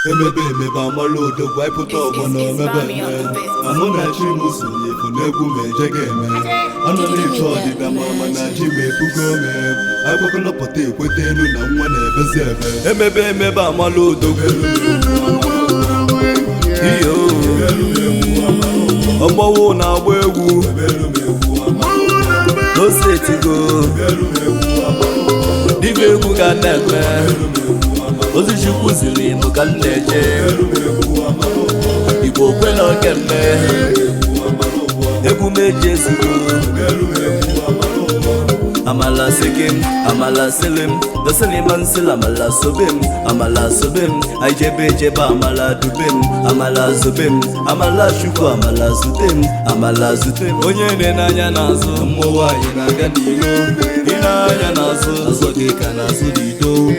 Emebe emebe amala odogwu, ịpụta ọgbọ na omebe eme ma mụ na chi m sonye efu n'egwu ma eje ga-eme anọ na-eche ọdịda ma ama na ji ma ebugo ome agbakọlọpụta ekweta elu na nwa na-ebezi ebe. Emebe emebe amala odogwu, iyo ọgbọwụ na-agba egwu n'osetigo dibịa egwu ga na-eme ozi Chukwu ziri m ka m na-eje. Igbo kwe na okemme egwu m eji ezigbo amala sekem, amala selim doselima nsila, amala sobe m, amala sobe m, anyị jebe ejebe, amala dube m, amala zobe m, amala Chukwu, amala zute m, amala zute m. Onye na-anya n'azụ mmụọ anyị na-aga n'ilo, ị na-anya n'azụ, azụ gị ka n'azụ n'ido.